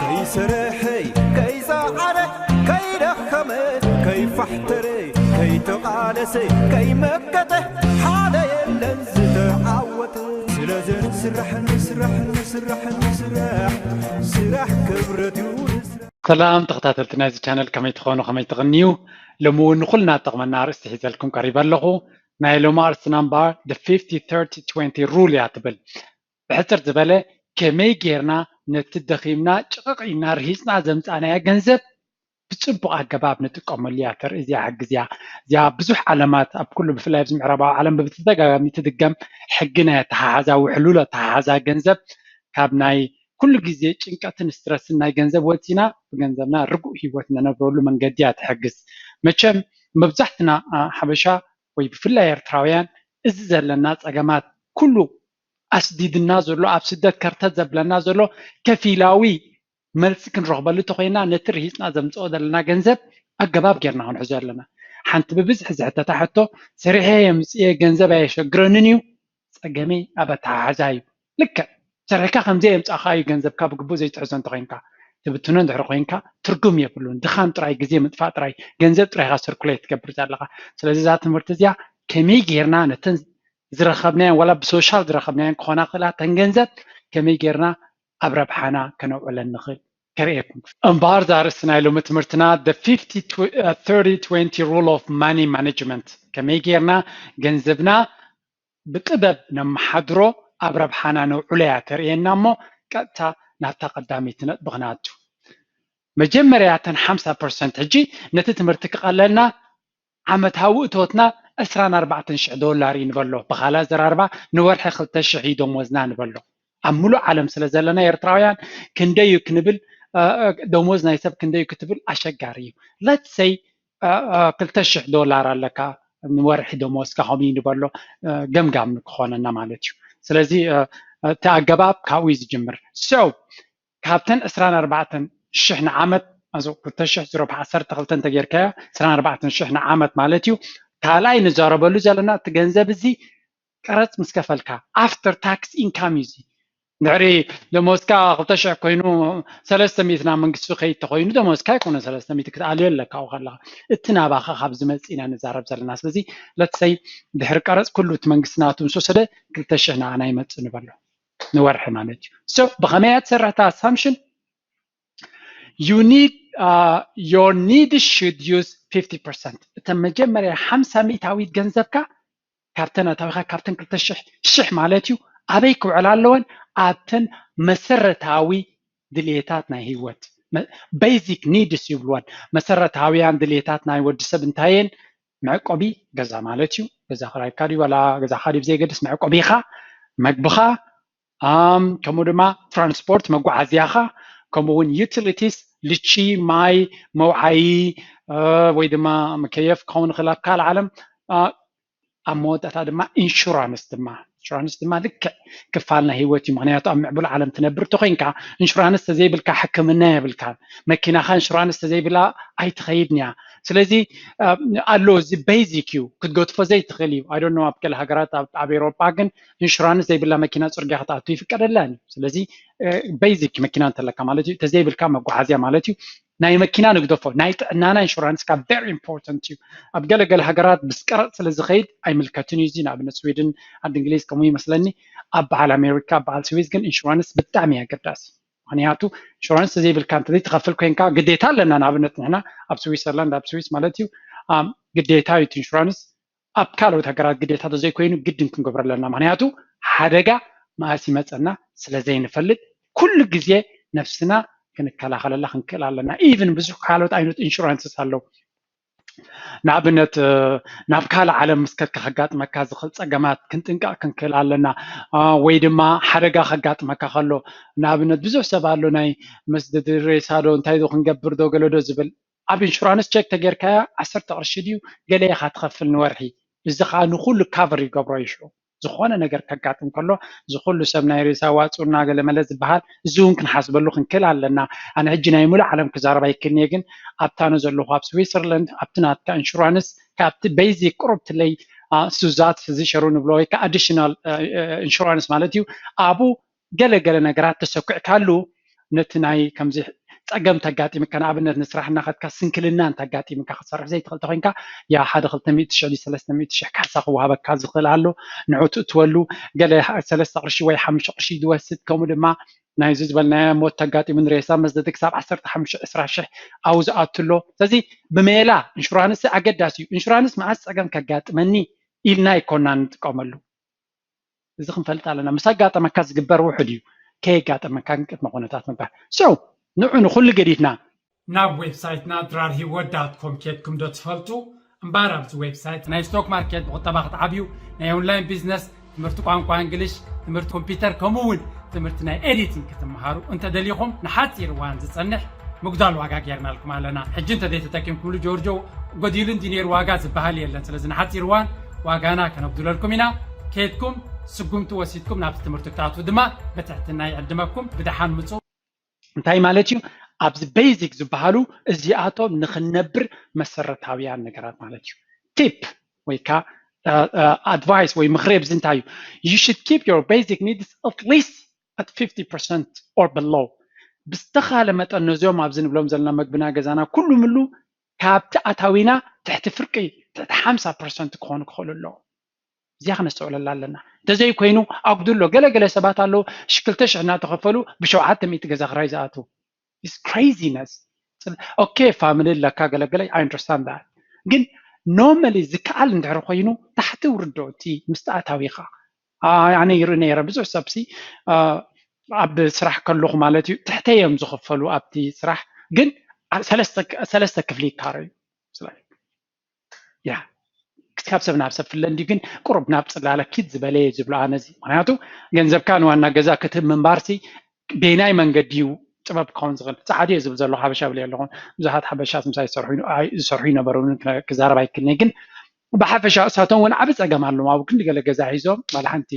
ከይሰርሐ ከይፀዓረ ከይደኸመ ከይፋሕተረ ከይተቓለሰ ከይመከተ ሓደ የለን ዝተዓወተ። ስለዚ ንስራሕ ንስራሕ ንስራሕ ንስራሕ ስራሕ ክብረት እዩ። ሰላም ተኸታተልቲ ናይዚ ቻነል፣ ከመይ ትኾኑ፣ ከመይ ትቕንዩ? ሎሚ እውን ንኹልና ትጠቕመና ኣርእስቲ ሒዘልኩም ቀሪበ ኣለኹ። ናይ ሎሚ ኣርእስትና እምበኣር the fifty thirty twenty rule እያ ትብል። ብሕፅር ዝበለ ከመይ ጌርና ነቲ ደኺምና ጭቕቕ ኢልና ርሂፅና ዘምፃእናያ ገንዘብ ብፅቡቕ ኣገባብ ንጥቀመሉ እያ ተርኢ። እዚኣ ሕጊ እዚኣ እዚኣ ብዙሕ ዓለማት ኣብ ኩሉ ብፍላይ ኣብዚ ምዕራባዊ ዓለም ብተደጋጋሚ ትድገም ሕጊ ናይ ኣተሓሓዛ ውሕሉል ኣተሓሓዛ ገንዘብ ካብ ናይ ኩሉ ግዜ ጭንቀትን ስትረስን ናይ ገንዘብ ወፂና ብገንዘብና ርጉእ ህይወት ነነብረሉ መንገዲ እያ ትሕግዝ። መቸም መብዛሕትና ሓበሻ ወይ ብፍላይ ኤርትራውያን እዚ ዘለና ፀገማት ኩሉ ኣስዲድና ዘሎ ኣብ ስደት ከርተት ዘብለና ዘሎ ከፊላዊ መልሲ ክንረኽበሉ እንተኮይና ነቲ ርሂፅና ዘምፅኦ ዘለና ገንዘብ ኣገባብ ጌርና ክንሕዞ ኣለና። ሓንቲ ብብዝሒ ዝሕተታ ሕቶ ሰሪሐ የምፅኤ ገንዘብ ኣየሸግረንን እዩ ፀገመይ ኣብ ኣተሓሕዛ እዩ። ልክዕ ሰሪሕካ ከምዘይ የምፃእካ እዩ ገንዘብካ ብግቡእ ዘይትሕዞ እንተኮይንካ ትብትኖ እንድሕር ኮይንካ ትርጉም የብሉን። ድኻም ጥራይ ግዜ ምጥፋእ ጥራይ ገንዘብ ጥራይካ ስርኩሌት ትገብር ዘለካ። ስለዚ እዛ ትምህርቲ እዚኣ ከመይ ጌርና ነተን ዝረኸብናየን ዋላ ብሶሻል ዝረኸብናየን ክኾና ክእላ ተን ገንዘብ ከመይ ጌርና ኣብ ረብሓና ከነውዕለን ንኽእል ከርእየኩም። እምበኣር እዛ ኣርእስቲ ናይ ሎሚ ትምህርትና the fifty thirty twenty rule of money management ከመይ ጌርና ገንዘብና ብጥበብ ነመሓድሮ ኣብ ረብሓና ነውዕሎ እያ ተርእየና። እሞ ቀጥታ ናብታ ቀዳመይቲ ነጥቢ ክነኣቱ። መጀመርያ እተን ሓምሳ ፐርሰንት ሕጂ ነቲ ትምህርቲ ክቐለልና ዓመታዊ እቶትና ዕስራን ኣርባዕተን ሽሕ ዶላር እዩ ንበሎ። ብኻልእ ኣዘራርባ ንወርሒ ክልተ ሽሕ እዩ ደሞዝና ንበሎ። ኣብ ሙሉእ ዓለም ስለ ዘለና ኤርትራውያን ክንደይ እዩ ክንብል ደሞዝ ናይ ሰብ ክንደይ እዩ ክትብል ኣሸጋሪ እዩ። Let's say ክልተ ሽሕ ዶላር ኣለካ ንወርሒ ደሞዝካ ከምኡ እዩ ንበሎ ገምጋም ክኾነና ማለት እዩ። ስለዚ እቲ ኣገባብ ካብኡ እዩ ዝጅምር። So ካብተን ዕስራን ኣርባዕተን ሽሕ ንዓመት ኣዞ ክልተ ሽሕ ዜሮ ዓሰርተ ክልተ እንተጌርካዮ ዕስራን ኣርባዕተን ሽሕ ንዓመት ማለት እዩ። ካልኣይ ንዛረበሉ ዘለና እቲ ገንዘብ እዚ ቀረፅ ምስ ከፈልካ after tax income እዩ እዚ። ድሕሪ ደሞዝካ ክልተ ሽሕ ኮይኑ ሰለስተ ሚእቲ ናብ መንግስቲ ከይድ ተኮይኑ ደሞዝካ ኣይኮነ ሰለስተ ሚእቲ ክትኣልዮ ኣለካ ኣብኡ ከለካ እቲ ናባካ ካብ ዝመፅእ ኢና ንዛረብ ዘለና። ስለዚ let's say ድሕሪ ቀረፅ ኩሉ እቲ መንግስቲ ናቱ ምስ ወሰደ ክልተ ሽሕ ንዓና ይመፅእ ንበሎ ንወርሒ ማለት እዩ። So ብኸመይ እያ ትሰርሕ እታ assumption? You need uh, your need should use fifty percent እተን መጀመርያ ሓምሳ ሚእታዊት ገንዘብካ ካብተን ኣታዊካ ካብተን ክልተ ሽሕ ሽሕ ማለት እዩ ኣበይ ክውዕላ ኣለወን? ኣብተን መሰረታዊ ድልየታት ናይ ህይወት basic needs ይብልወን። መሰረታውያን ድልየታት ናይ ወዲ ሰብ እንታየን? መዕቆቢ ገዛ ማለት እዩ። ገዛ ክራይካ ድዩ ዋላ ገዛካ ድዩ ብዘየገድስ መዕቆቢካ፣ መግብኻ፣ ከምኡ ድማ ትራንስፖርት መጓዓዝያኻ፣ ከምኡ እውን utilities ልቺ፣ ማይ፣ መውዓዪ ወይ ድማ መከየፍ ክኸውን ይኽእል ኣብ ካልእ ዓለም። ኣብ መወዳእታ ድማ ኢንሹራንስ ድማ ኢንሹራንስ ድማ ልክዕ ክፋል ናይ ህይወት እዩ። ምክንያቱ ኣብ ምዕቡል ዓለም ትነብር ተኮይንካ ኢንሹራንስ ተዘይብልካ ሕክምና የብልካ። መኪናኻ ኢንሹራንስ ተዘይብላ ኣይትኸይድን እያ። ስለዚ ኣሎ እዚ basic እዩ ክትገድፎ ዘይትኽእል እዩ። I don't know ኣብ ገለ ሃገራት ኣብ ኤውሮጳ ግን ኢንሹራንስ ዘይብላ መኪና ፅርግያ ክትኣቱ ይፍቀደላን እዩ። ስለዚ basic መኪና እንተለካ ማለት እዩ ተዘይብልካ መጓዓዝያ ማለት እዩ። ናይ መኪና ንግደፎ ናይ ጥዕናና ኢንሹራንስ ካብ very important እዩ። ኣብ ገለገለ ሃገራት ምስ ቀረፅ ስለ ዝኸይድ ኣይምልከትን እዩ እዚ ንኣብነት ስዊድን ዓዲ እንግሊዝ ከምኡ ይመስለኒ። ኣብ በዓል ኣሜሪካ ኣብ በዓል ስዊዝ ግን ኢንሹራንስ ብጣዕሚ ኣገዳሲ ምክንያቱ ኢንሹራንስ ተዘይብልካ እንተዘይትኸፍል ኮይንካ ግዴታ ኣለና ንኣብነት ንሕና ኣብ ስዊሰርላንድ ኣብ ስዊስ ማለት እዩ ግዴታ እዩ ኢንሹራንስ ኣብ ካልኦት ሃገራት ግዴታ ተዘይኮይኑ ግድን ክንገብሮ ኣለና ምክንያቱ ሓደጋ መኣስ ይመፀና ስለዘይንፈልጥ ኩሉ ግዜ ነብስና ክንከላኸለላ ክንክእል ኣለና። Even ብዙሕ ካልኦት ዓይነት ኢንሹራንስስ ኣለዉ። ንኣብነት ናብ ካልእ ዓለም ምስ ከድካ ከጋጥመካ ዝኽእል ፀገማት ክንጥንቀቕ ክንክእል ኣለና። ወይ ድማ ሓደጋ ከጋጥመካ ከሎ ንኣብነት ብዙሕ ሰብ ኣሎ ናይ መስደዲ ሬሳ ዶ እንታይ ዶ ክንገብር ዶ ገለ ዶ ዝብል ኣብ ኢንሹራንስ ቸክ ተጌርካያ ዓሰርተ ቅርሺ ድዩ ገለ ኢኻ ትኸፍል ንወርሒ። እዚ ከዓ ንኩሉ ካቨር ይገብሮ እዩ ሽዑ ዝኾነ ነገር ከጋጥም ከሎ እዚ ኩሉ ሰብ ናይ ሬሳ ዋፅኡና ገለመለ ዝበሃል እዚ እውን ክንሓስበሉ ክንክእል ኣለና። ኣነ ሕጂ ናይ ሙሉእ ዓለም ክዛረብ ኣይክእልን እየ ግን ኣብታ ነ ዘለኹ ኣብ ስዊሰርላንድ ኣብቲ ናትካ ኢንሹራንስ ካብቲ ቤዚክ ቁሩብ ትለይ ሱዛት ፊዚሸሩ ንብሎ ወይ ከዓ ኣዲሽናል ኢንሹራንስ ማለት እዩ ኣብኡ ገለ ገለ ነገራት ተሰኪዕካሉ ነቲ ናይ ከምዚ ጸገም ተጋጢምካ፣ ንኣብነት ንስራሕ እናኸድካ ስንክልና እንተጋጢምካ ክትሰርሕ ዘይትኽእል ተኾይንካ፣ ያ ሓደ ክልተ ሚእቲ ሽሕ ድዩ ሰለስተ ሚእቲ ሽሕ ካሕሳ ክወሃበካ ዝኽእል ኣሎ። ንዑ ትእትወሉ፣ ገለ ሰለስተ ቅርሺ ወይ ሓሙሽተ ቅርሺ ዝወስድ፣ ከምኡ ድማ ናይዚ ዝበልናዮ ሞት ተጋጢሙ ንሬሳ መስደዲ ክሳብ ዓሰርተ ሓሙሽተ ዕስራ ሽሕ ኣብኡ ዝኣቱ ኣሎ። ስለዚ ብሜላ ኢንሹራንስ ኣገዳሲ እዩ። ኢንሹራንስ መዓስ ጸገም ከጋጥመኒ ኢልና ኣይኮና ንጥቀመሉ። እዚ ክንፈልጥ ኣለና። ምስ ኣጋጠመካ ዝግበር ውሑድ እዩ፣ ከየጋጠመካ ግን ቅድመ ኩነታት ምግባር። So ንዑ ንኹሉ ገዲፍና ናብ ዌብሳይትና ድራር ህይወት ዳት ኮም ኬድኩም ዶ ትፈልጡ? እምበኣር ኣብዚ ዌብሳይት ናይ ስቶክ ማርኬት ብቁጠባ ክትዓብዩ፣ ናይ ኦንላይን ቢዝነስ፣ ትምህርቲ ቋንቋ እንግሊሽ፣ ትምህርቲ ኮምፒውተር ከምኡ እውን ትምህርቲ ናይ ኤዲቲንግ ክትመሃሩ እንተደሊኹም ንሓፂር እዋን ዝፀንሕ ምጉዳል ዋጋ ጌርናልኩም ኣለና። ሕጂ እንተዘይተጠቂምኩምሉ ጆርጆ ጎዲሉ እንዲ ነይሩ ዋጋ ዝበሃል የለን። ስለዚ ንሓፂር እዋን ዋጋና ከነጉድለልኩም ኢና። ከይድኩም ስጉምቲ ወሲድኩም ናብቲ ትምህርቲ ክትኣትዉ ድማ ብትሕትና ይዕድመኩም። ብደሓን ምፁ። እንታይ ማለት እዩ? ኣብዚ ቤዚክ ዝበሃሉ እዚኣቶም ንክንነብር መሰረታውያን ነገራት ማለት እዩ። ቲፕ ወይ ከዓ ኣድቫይስ ወይ ምኽሪ ኣብዚ እንታይ እዩ? You should keep your basic needs at least at fifty percent or below። ብዝተኻለ መጠን ነዚኦም ኣብዚ ንብሎም ዘለና መግብና ገዛና ኩሉ ምሉ ካብቲ ኣታዊና ትሕቲ ፍርቂ ትሕቲ ሓምሳ ፐርሰንት ክኾኑ ክኽእሉ ኣለዎም። እዚኣ ክነስተውዕለላ ኣለና። እንተዘይኮይኑ ኣጉድሎ ገለገለ ሰባት ኣለዉ ሽክልተ ሽሕ እናተኸፈሉ ብሸውዓተ ሚእቲ ገዛ ክራይ ዝኣትዉ። It's craziness። Okay family ኣለካ ገለገለ I understand that። ግን normally ዝከኣል እንድሕር ኮይኑ ታሕቲ ውርዶ እቲ ምስቲ ኣታዊኻ ኣነ ይርኢ ነይረ ብዙሕ ሰብሲ ኣብ ስራሕ ከለኹ ማለት እዩ ትሕተይ እዮም ዝኽፈሉ ኣብቲ ስራሕ ግን ሰለስተ ክፍሊ ይካረዩ ያ ክሳብ ሰብ ናብ ሰብ ፍለ እንዲ ግን ቁሩብ ናብ ፅላለ ኪድ ዝበለ ዝብሎ ኣነዚ ምክንያቱ ገንዘብካ ንዋና ገዛ ክትህብ ምንባርሲ ቤናይ መንገዲ እዩ ጥበብ ክኸውን ዝኽእል ፃዕዲ እየ ዝብል ዘሎ ሓበሻ ብል ኣለኹ ብዙሓት ሓበሻት ምሳይ ዝሰርሑ ይነበሩ ክዛረብ ኣይክልኒ ግን ብሓፈሻ እሳቶም እውን ዓብ ፀገም ኣለዎም ኣብ ክንዲ ገለ ገዛ ሒዞም ዋላ ሓንቲ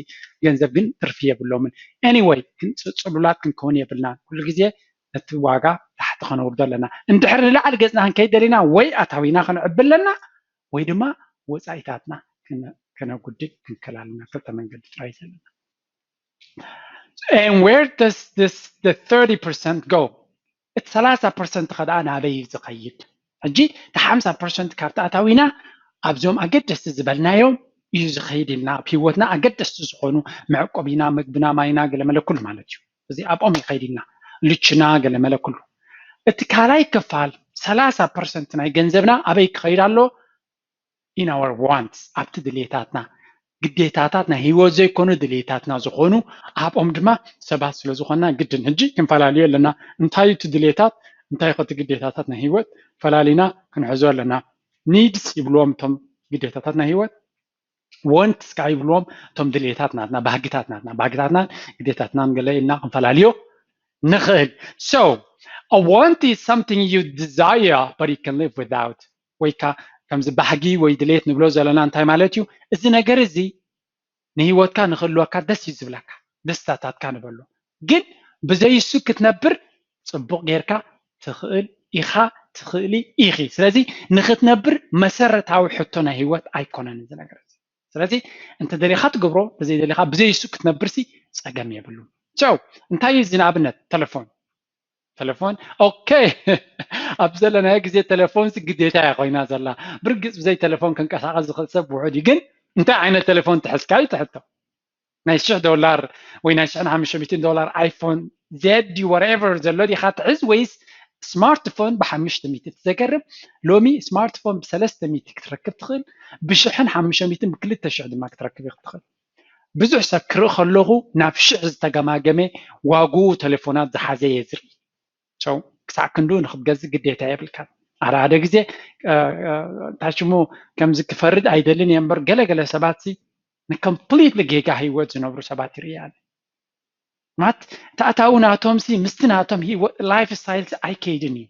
ገንዘብ ግን ትርፊ የብሎምን anyway ግን ፅሉላት ክንከውን የብልና ኩሉ ግዜ ነቲ ዋጋ ታሕቲ ከነውርዶ ኣለና እንድሕር ንላዕሊ ገፅና ክንከይድ ደሊና ወይ ኣታዊና ክንዕብ ኣለና ወይ ድማ ወፃኢታትና ከነጉድል ክንከል ኣለና ክልተ መንገዲ ጥራይ ዘለና and where does this the thirty percent go እቲ ሰላሳ ፐርሰንት ከ ደኣ ናበይ እዩ ዝኸይድ ሕጂ እቲ ሓምሳ ፐርሰንት ካብቲ ኣታዊና ኣብዞም ኣገደስቲ ዝበልናዮም እዩ ዝኸይድ ኢልና ኣብ ህይወትና ኣገደስቲ ዝኾኑ መዕቆቢና ምግብና ማይና ገለመለ ኩሉ ማለት እዩ እዚ ኣብኦም ይኸይድ ኢልና ልችና ገለመለ ኩሉ እቲ ካልኣይ ክፋል ሰላሳ ፐርሰንት ናይ ገንዘብና ኣበይ ክኸይድ ኣሎ in our wants ኣብቲ ድሌታትና ግዴታታት ናይ ህይወት ዘይኮኑ ድሌታትና ዝኾኑ ኣብኦም ድማ ሰባት ስለ ዝኾንና ግድን ሕጂ ክንፈላለዩ ኣለና እንታይ እቲ ድሌታት እንታይ ከቲ ግዴታታት ናይ ህይወት ፈላሊና ክንሕዞ ኣለና needs ይብልዎም እቶም ግዴታታት ናይ ህይወት wants ከዓ ይብልዎም እቶም ድሌታት ናትና ባህግታት ናትና ባህግታትና ግዴታትና ገለ ኢልና ክንፈላልዮ ንኽእል so a want is something you desire but you can live without ወይ ከዓ ከምዚ ባህጊ ወይ ድሌት ንብሎ ዘለና እንታይ ማለት እዩ እዚ ነገር እዚ ንህይወትካ ንክህልወካ ደስ እዩ ዝብለካ ደስታታትካ ንበሎ ግን ብዘይሱ ክትነብር ፅቡቅ ጌርካ ትኽእል ኢኻ ትኽእሊ ኢኺ ስለዚ ንክትነብር መሰረታዊ ሕቶ ናይ ህይወት ኣይኮነን እዚ ነገር እዚ ስለዚ እንተ ደሊኻ ትገብሮ ተዘይደሊኻ ብዘይሱ ክትነብርሲ ፀገም የብሉ ቻው እንታይ እዩ እዚ ንኣብነት ተለፎን ተለፎን ኦኬ ኣብ ዘለናዮ ግዜ ተለፎን ግዴታ እያ ኮይና ዘላ ብርግፅ ብዘይ ተለፎን ክንቀሳቀስ ዝኽእል ሰብ ውሑድ እዩ ግን እንታይ ዓይነት ተለፎን ትሕዝካ እዩ ትሕቶ ናይ ሽሕ ዶላር ወይ ናይ ሽሕን ሓሙሽተ ሚእትን ዶላር ኣይፎን ዜድ whatever ዘሎ ዲኻ ትሕዝ ወይስ ስማርትፎን ብሓሙሽተ ሚእቲ እቲ ዘገርም ሎሚ ስማርትፎን ብሰለስተ ሚእቲ ክትረክብ ትኽእል ብሽሕን ሓሙሽተ ሚእትን ብክልተ ሽሕ ድማ ክትረክብ ትኽእል ብዙሕ ሰብ ክርኢ ከለኹ ናብ ሽሕ ዝተገማገመ ዋግኡ ተሌፎናት ዝሓዘ እየ ዝርኢ ክሳዕ ክንድኡ ንክትገዝእ ግዴታ የብልካን ሓደ ሓደ ግዜ እንታይ ሽሙ ከምዚ ክፈርድ ኣይደልን እየ እምበር ገለገለ ሰባት ን completely ጌጋ ህይወት ዝነብሩ ሰባት ይርኢ ኣነ ማለት ተኣታዊ ናቶም ሲ ምስቲ ናቶም life style ኣይከይድን እዩ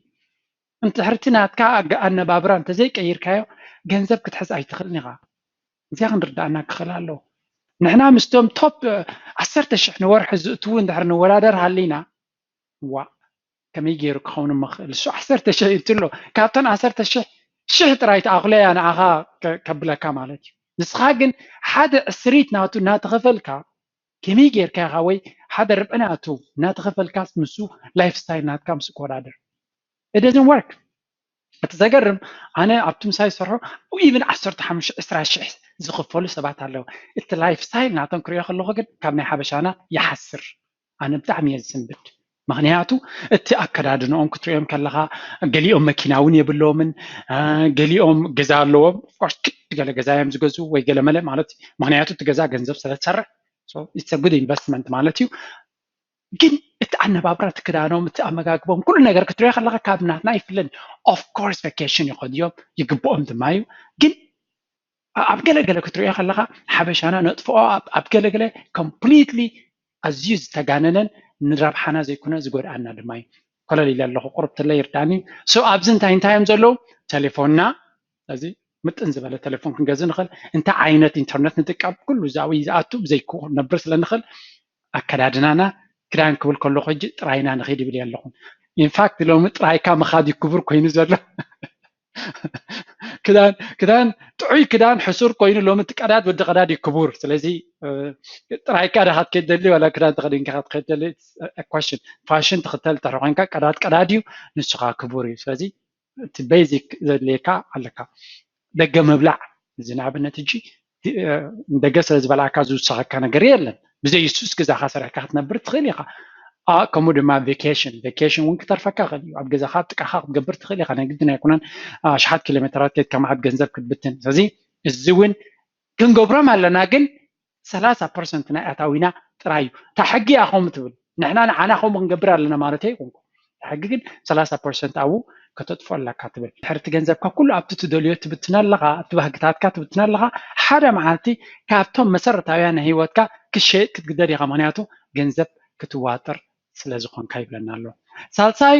እንድሕርቲ ናትካ ኣነባብራ እንተዘይቀይርካዮ ገንዘብ ክትሕዝ ኣይትኽእልን ኢኻ እዚኣ ክንርዳእና ክኽእል ኣለዎ ንሕና ምስቶም top ዓሰርተ ሽሕ ንወርሒ ዝእትዉ እንድሕር ንወዳደር ሃሊና ዋ ከመይ ገይሩ ክኸውን ምኽእል እሱ ዓሰርተ ሽሕ ይእትሎ ካብተን ዓሰርተ ሽሕ ሽሕ ጥራይ ተኣኽሎያ ንዓኻ ከብለካ ማለት እዩ ንስኻ ግን ሓደ ዕስሪት ናቱ እናተኸፈልካ ከመይ ጌርካ ኢኻ ወይ ሓደ ርብዒ ናቱ እናተኸፈልካስ ንሱ ላይፍ ስታይል ናትካ ምስ ኮዳድር it doesn't work። እቲ ዘገርም ኣነ ኣብቲ ምሳይ ዝሰርሖ even ዓሰርተ ሓሙሽተ ዕስራ ሽሕ ዝኽፈሉ ሰባት ኣለዉ። እቲ ላይፍ ስታይል ናቶም ክሪኦ ከለኹ ግን ካብ ናይ ሓበሻና ይሓስር። ኣነ ብጣዕሚ እየ ዝስንብድ። ምክንያቱ እቲ ኣከዳድንኦም ክትሪኦም ከለኻ ገሊኦም መኪና እውን የብሎምን፣ ገሊኦም ገዛ ኣለዎም። ኦፍኮርስ ክድ ገለ ገዛ እዮም ዝገዝኡ ወይ ገለ መለ ማለት ምክንያቱ እቲ ገዛ ገንዘብ ስለ ዝሰርሕ it's a good investment ማለት እዩ። ግን እቲ ኣነባብራ እቲ ክዳኖም እቲ ኣመጋግቦም ኩሉ ነገር ክትሪኦ ከለካ ካብ ናትና ይፍለን። ኦፍኮርስ ቨኬሽን ይኸዱ እዮም ይግብኦም ድማ እዩ። ግን ኣብ ገለገለ ክትሪኦ ከለካ ሓበሻና ነጥፍኦ ኣብ ገለገለ ኮምፕሊትሊ ኣዝዩ ዝተጋነነን ንረብሓና ዘይኮነ ዝጎድኣና ድማ እዩ። ኮለል ኢለ ኣለኹ ቁርብትለ ይርዳኒ። ሶ ኣብዚ እንታይ እንታይ እዮም ዘለዉ? ቴሌፎንና እዚ ምጥን ዝበለ ቴሌፎን ክንገዝእ ንኽእል። እንታይ ዓይነት ኢንተርነት ንጥቀም ኩሉ እዛ ወይ ዝኣቱ ብዘይ ክነብር ስለ ንኽእል ኣከዳድናና ክዳን ክብል ከለኹ ሕጂ ጥራይና ንኽድ ይብል ኣለኹ። ኢንፋክት ሎሚ ጥራይካ ምኻድ እዩ ክቡር ኮይኑ ዘሎ። ክዳን ክዳን ጥዑይ ክዳን ሕሱር ኮይኑ ሎሚ እቲ ቀዳድ ወዲ ቀዳድ እዩ ክቡር። ስለዚ ጥራይካ ዳኻ ትከድ ደሊ ዋላ ክዳን ተኸዲንካ ክትከድ ደሊ ኳሽን ፋሽን ትኽተል ተረ ኮይንካ ቀዳድ ቀዳድ እዩ ንስኻ ክቡር እዩ። ስለዚ እቲ ቤዚክ ዘድልየካ ኣለካ። ደገ ምብላዕ እዚ ንኣብነት እጂ ደገ ስለ ዝበላዕካ ዝውሰኸካ ነገር የለን። ብዘይ ሱስ ገዛኻ ሰሪሕካ ክትነብር ትኽእል ኢኻ። ከምኡ ድማ ቬኬሽን ቬኬሽን እውን ክተርፈካ ይኽእል እዩ። ኣብ ገዛኻ ኣብ ጥቃኻ ክትገብር ትኽእል ኢኻ። ናይ ግድን ኣይኮነን ኣሽሓት ኪሎ ሜትራት ከድካ መዓት ገንዘብ ክትብትን። ስለዚ እዚ እውን ክንገብሮም ኣለና፣ ግን ሰላሳ ፐርሰንት ናይ ኣታዊና ጥራይ እዩ። እታ ሕጊ እያ ከምኡ ትብል። ንሕና ንዓና ከምኡ ክንገብር ኣለና ማለት ኣይኮንኩ። እታ ሕጊ ግን ሰላሳ ፐርሰንት ኣብኡ ከተጥፍኦ ኣለካ ትብል። ድሕርቲ ገንዘብካ ኩሉ ኣብቲ ትደልዮ ትብትን ኣለኻ፣ ኣብቲ ባህግታትካ ትብትን ኣለኻ። ሓደ መዓልቲ ካብቶም መሰረታውያን ናይ ህይወትካ ክሸየጥ ክትግደድ ኢኻ። ምክንያቱ ገንዘብ ክትዋጥር ስለ ዝኾንካ ይብለና ኣሎ። ሳልሳይ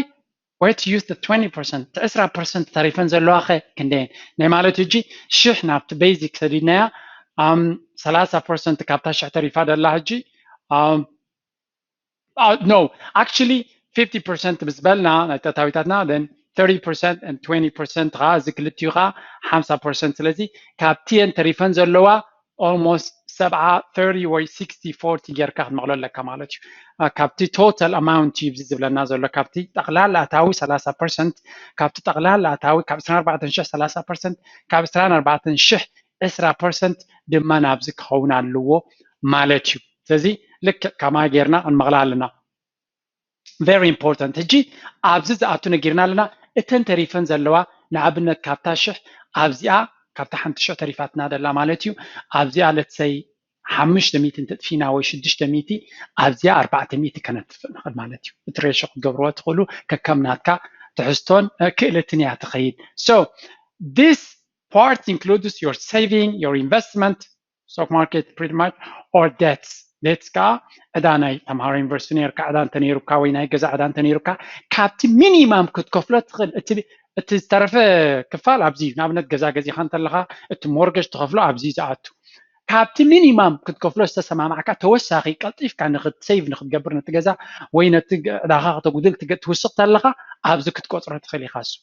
ወይ to use the twenty percent እቲ ዕስራ ፐርሰንት ተሪፈን ዘለዋ ኸ ክንደየን? ናይ ማለት ሕጂ ሽሕ ናብቲ ቤዚክ ሰዲድናያ ኣም ሰላሳ ፐርሰንት ካብታ ሽሕ ተሪፋ ደላ ሕጂ ኣም no actually fifty percent ምስ በልና ናይ ተታዊታትና then thirty percent and twenty percent ኸዓ እዚ ክልቲኡ ኸዓ ሓምሳ ፐርሰንት። ስለዚ ካብቲ እየን ተሪፈን ዘለዋ almost ሰብዓ thirty ወይ sixty forty ጌርካ ክትመቕሎ ኣለካ ማለት እዩ። ካብቲ total amount እዩ ዝብለና ዘሎ ካብቲ ጠቕላላ ኣታዊ ሰላሳ ፐርሰንት ካብቲ ጠቕላላ ኣታዊ ካብ ዕስራን ኣርባዕተን ሽሕ ሰላሳ ፐርሰንት ካብ ዕስራን ኣርባዕተን ሽሕ ዕስራ ፐርሰንት ድማ ናብዚ ክኸውን ኣለዎ ማለት እዩ። ስለዚ ልክዕ ከማይ ጌርና ክንመቕላ ኣለና። Very important። ሕጂ ኣብዚ ዝኣቱ ነጊርና ኣለና። እተን ተሪፈን ዘለዋ ንኣብነት ካብታ ሽሕ ኣብዚኣ ካብታ ሓንቲ ሽሕ ተሪፋትና ደላ ማለት እዩ። ኣብዚኣ let's say ሓሙሽተ ሚእቲ እንተጥፊና ወይ ሽዱሽተ ሚእቲ ኣብዚኣ ኣርባዕተ ሚእቲ ከነጥፍእ ንኽእል ማለት እዩ። እቲ ሬሾ ክትገብርዎ ትኽእሉ ከከም ናትካ ትሕዝቶን ክእለትን እያ ትኸይድ። So this part includes your saving, your investment, stock market pretty much or debts. Debts ከዓ ዕዳ ናይ ተምሃሮ ዩኒቨርሲቲ ነይርካ ዕዳ እንተነይሩካ ወይ ናይ ገዛ ዕዳ እንተነይሩካ ካብቲ ሚኒማም ክትከፍሎ ትኽእል እቲ ዝተረፈ ክፋል ኣብዚ እዩ። ንኣብነት ገዛ ገዚኻ እንተለኻ እቲ ሞርገጅ ትኸፍሎ ኣብዚ እዩ ዝኣቱ። ካብቲ ሚኒማም ክትከፍሎ ዝተሰማማዕካ ተወሳኺ ቀልጢፍካ ንክትሰይቭ ንክትገብር ነቲ ገዛ ወይ ነቲ ዕዳኻ ከተጉድል ትውስኽ ተለኻ ኣብዚ ክትቆፅሮ ትኽእል ኢኻ። እሱ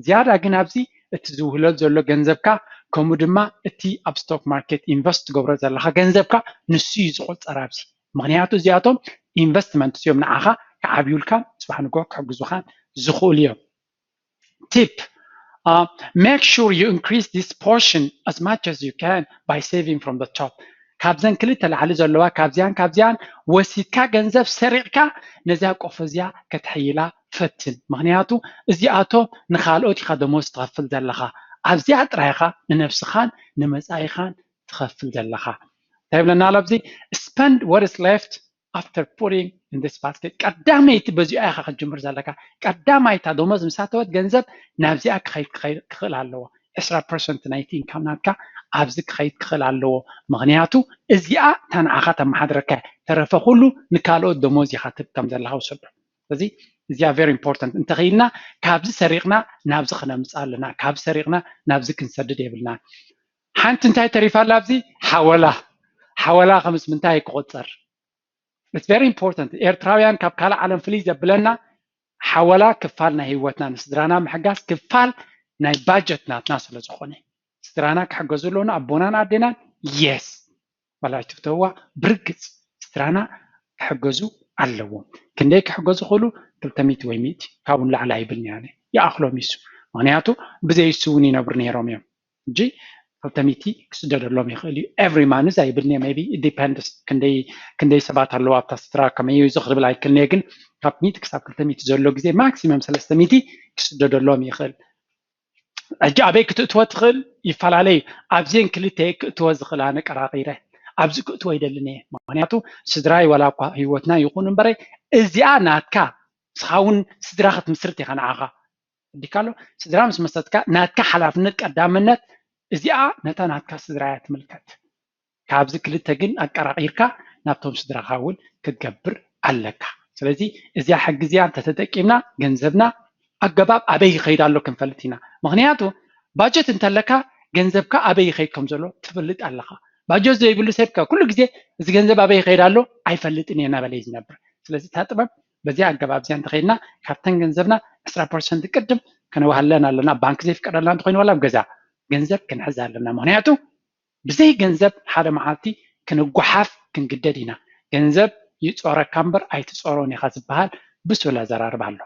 ዝያዳ ግን ኣብዚ እቲ ዝውህለል ዘሎ ገንዘብካ ከምኡ ድማ እቲ ኣብ ስቶክ ማርኬት ኢንቨስት ትገብሮ ዘለካ ገንዘብካ ንሱ እዩ ዝቆፀር ኣብዚ። ምክንያቱ እዚኣቶም ኢንቨስትመንት እዮም ንዓኻ ክዓብዩልካን ፅባሕ ንግሆ ክሕግዙኻን ዝኽእሉ እዮም። Tip, make sure you increase this portion as much as you can by saving from the top. ካብዘን ክልተ ላዕሊ ዘለዋ ካብዚኣን ካብዚኣን ወሲድካ ገንዘብ ሰሪቕካ ነዚኣ ቆፎ እዚኣ ከተሕይላ ፈትን። ምክንያቱ እዚኣቶም ንካልኦት ኢኻ ደሞዝ ትኸፍል ዘለኻ። ኣብዚኣ ጥራይ ኢኻ ንነብስኻን ንመጻኢኻን ትኸፍል ዘለኻ። እንታይ ይብለና ኣሎ ኣብዚ? Spend what is left after putting in this basket። ቀዳመይቲ በዚኣ ኢኻ ክትጅምር ዘለካ። ቀዳማይታ ደሞዝ ምስ ኣተወት ገንዘብ ናብዚኣ ክኸይድ ክኽእል ኣለዎ። ዕስራ ፐርሰንት ናይቲ ኢንካም ናትካ ኣብዚ ክኸይድ ክኽእል ኣለዎ። ምክንያቱ እዚኣ እታ ንዓኻ ተመሓድረካ እያ። ተረፈ ኩሉ ንካልኦት ደሞዝ ኢኻ ትህብ ከም ዘለኻ ውሰዶ። ስለዚ እዚኣ very important። እንተኽኢልና ካብዚ ሰሪቕና ናብዚ ክነምፅእ ኣለና፣ ካብዚ ሰሪቕና ናብዚ ክንሰድድ የብልናን። ሓንቲ እንታይ ተሪፋ ኣላ ኣብዚ? ሓወላ። ሓወላ ከምስ ምንታይ ክቑፀር? It's very important። ኤርትራውያን ካብ ካልእ ዓለም ፍልይ ዘብለና ሓወላ ክፋል ናይ ህይወትና ንስድራና ምሕጋዝ ክፋል ናይ ባጀት ናትና ስለ ዝኾነ ስድራና ክሕገዙ ኣለዎም ኣቦናን ኣዴናን። የስ ዋላ ኣይትፍተውዋ ብርግፅ ስድራና ክሕገዙ ኣለዎም። ክንደይ ክሕገዙ ክእሉ? ክልተ ሚእቲ ወይ ሚእቲ፣ ካብኡ ንላዕሊ ኣይብልን እየ ኣነ። ይኣኽሎም ይሱ። ምኽንያቱ ብዘይ እሱ እውን ይነብሩ ነይሮም እዮም። ሕጂ ክልተ ሚእቲ ክስደደሎም ይኽእል እዩ። Every month ኣይብልን እየ። Maybe it depends ክንደይ ክንደይ ሰባት ኣለዉ ኣብታ ስድራ፣ ከመይ እዩ እዚ ክብል ኣይክእልን እየ። ግን ካብ ሚእቲ ክሳብ ክልተ ሚእቲ ዘሎ ግዜ ማክሲመም ሰለስተ ሚእቲ ክስደደሎም ይኽእል። ሕጂ ኣበይ ክትእትዎ ትኽእል ይፈላለ እዩ። ኣብዘን ክልተ ክእትዎ ዝኽእል ኣነ ቀራቒረ ኣብዚ ክእትዎ ይደልን እየ። ምኽንያቱ ስድራይ ዋላ እኳ ህይወትና ይኹን እምበረይ እዚኣ ናትካ ንስኻ እውን ስድራ ክትምስርት ኢኻ ንዓኻ። ዲካሎ ስድራ ምስ መሰረትካ ናትካ ሓላፍነት ቀዳምነት እዚኣ ነታ ናትካ ስድራ እያ ትምልከት። ካብዚ ክልተ ግን ኣቀራቒርካ ናብቶም ስድራኻ እውን ክትገብር ኣለካ። ስለዚ እዚኣ ሕጊ እዚኣ እንተተጠቂምና ገንዘብና ኣገባብ ኣበይ ይኸይድ ኣሎ ክንፈልጥ ኢና። ምኽንያቱ ባጀት እንተለካ ገንዘብካ ኣበይ ይኸይድ ከም ዘሎ ትፈልጥ ኣለኻ። ባጀት ዘይብሉ ሰብካ ኩሉ ግዜ እዚ ገንዘብ ኣበይ ይኸይድ ኣሎ ኣይፈልጥን እየ እናበለ እዩ ዝነብር። ስለዚ እታ ጥበብ በዚኣ ኣገባብ እዚኣ እንተኸይድና ካብተን ገንዘብና ዕስራ ፐርሰንት ቅድም ከነዋህለን ኣለና። ባንክ ዘይፍቀደልና እንተኾይኑ ዋላ ኣብ ገዛ ገንዘብ ክንሕዝ ኣለና። ምኽንያቱ ብዘይ ገንዘብ ሓደ መዓልቲ ክንጓሓፍ ክንግደድ ኢና። ገንዘብ ይጾረካ እምበር ኣይትጾሮን ኢኻ ዝበሃል ብሱል ኣዘራርባ ኣሎ።